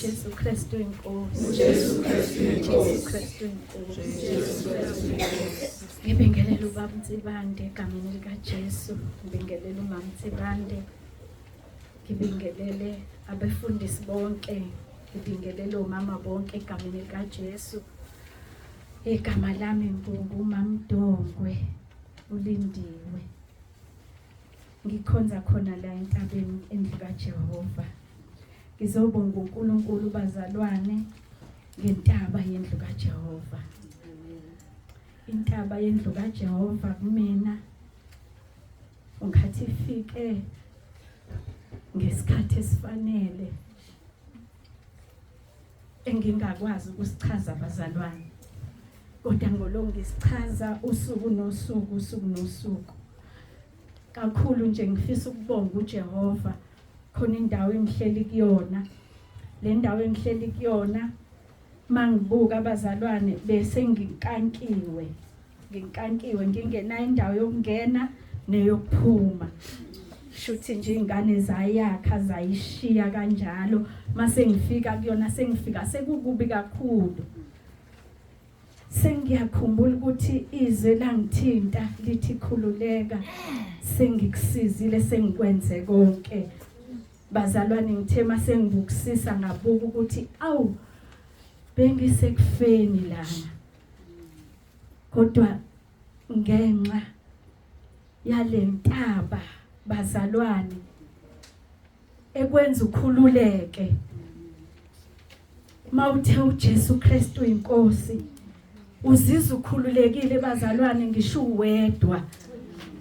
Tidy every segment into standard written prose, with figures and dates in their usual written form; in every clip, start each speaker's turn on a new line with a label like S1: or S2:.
S1: Jesu Kristu inkosi.
S2: Jesu Kristu
S1: Jesu
S2: inkosi.
S1: Kristu inkosi.
S2: Jesu Kristu inkosi.
S1: Ngibingelela ubaba Nsibande egameni lika Jesu. Ngibingelela umama Nsibande. Ngibingelele abefundisi bonke. Ngibingelele omama bonke egameni lika Jesu. Igama lami nguMamDongwe uLindiwe. Ngikhonza khona la entabeni endlu kaJehova. Ngizobonga uNkulunkulu bazalwane ngentaba yendlu kaJehova. Intaba yendlu kaJehova kumina ungathi ifike ngesikhathi esifanele engingakwazi ukusichaza bazalwane, kodwa ngolo ngisichaza usuku nosuku, usuku nosuku. Kakhulu nje ngifisa ukubonga uJehova khona indawo engihleli kuyona. Le ndawo engihleli kuyona, mangibuka abazalwane, bese nginkankiwe, nginkankiwe, ngingenayo indawo yokungena neyokuphuma. Shuthi nje ingane zayakha zayishiya kanjalo. Mase ngifika kuyona, sengifika sekukubi kakhulu. Sengiyakhumbula ukuthi izwe langithinta lithi, "Khululeka, sengikusizile, sengikwenze konke." Bazalwane, ngithe mase ngibukusisa ngabuka ukuthi awu, bengisekufeni lana, kodwa ngenxa yalentaba bazalwane ekwenza ukhululeke mawuthe uJesu Kristu inkosi, uzizwa ukhululekile bazalwane, ngisho uwedwa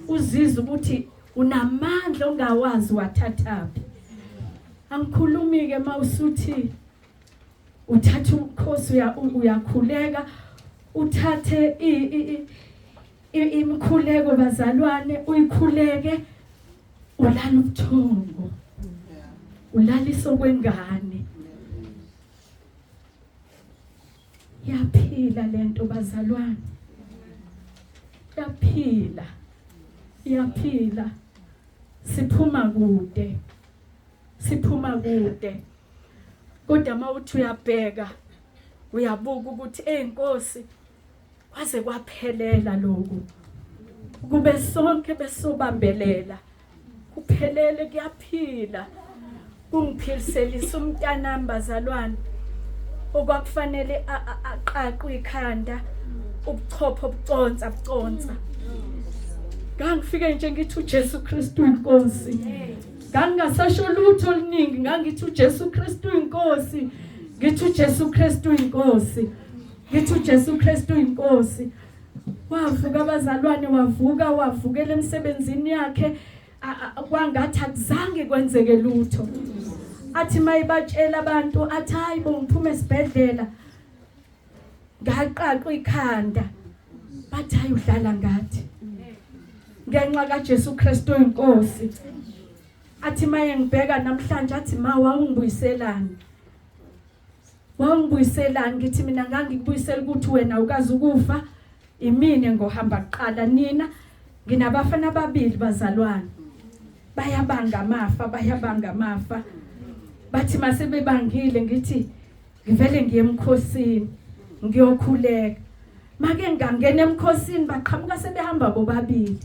S1: uzizwa ukuthi unamandla ongawazi wathathaphi. Angikhulumi ke mawusuthi uthatha umkhosi, uyakhuleka, uthathe imikhuleko bazalwane, uyikhuleke, ulala ubuthongo, ulalisa okwengane. Yaphila lento bazalwane, yaphila, yaphila. Siphuma kude, siphuma kude, kodwa mawuthi uyabheka, uyabuka ukuthi eyinkosi kwaze kwaphelela lokhu, kube sonke besobambelela kuphelele. Kuyaphila, kungiphiliselisa umntanami bazalwane okwakufanele aqaqwe ikhanda, ubuchopho buconsa buconsa. Ngangifike nje ngithi uJesu Kristu inkosi, ngangingasasho lutho oluningi, ngangithi uJesu Kristu inkosi, ngithi uJesu Kristu inkosi, ngithi uJesu Kristu inkosi. Wavuka abazalwane, wavuka, wavukela emsebenzini yakhe kwangathi akuzange kwenzeke lutho. Athi mayibatshela abantu, athi, "Hayi bo, ngiphuma esibhedlela, ngaqaqwa ikhanda." Bathi, "Hayi, udlala ngathi." Ngenxa kaJesu Kristu inkosi. Athi maye ngibheka namhlanje, athi, "Ma, wawungibuyiselani? Wawungibuyiselani?" Ngithi mina, "Ngangikubuyisela ukuthi wena ukazi ukufa, imini ngohamba kuqala." Nina nginabafana ababili bazalwane, bayabanga amafa, bayabanga amafa. Bathi mase bebangile, ngithi ngivele ngiye emkhosini ngiyokhuleka. Make ngangena emkhosini, baqhamuka sebehamba bobabili.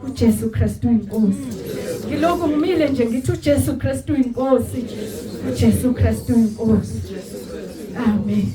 S1: uJesu Kristu inkosi. Ngilokhu ngimile nje ngithi uJesu Kristu inkosi, uJesu Kristu inkosi. Amen.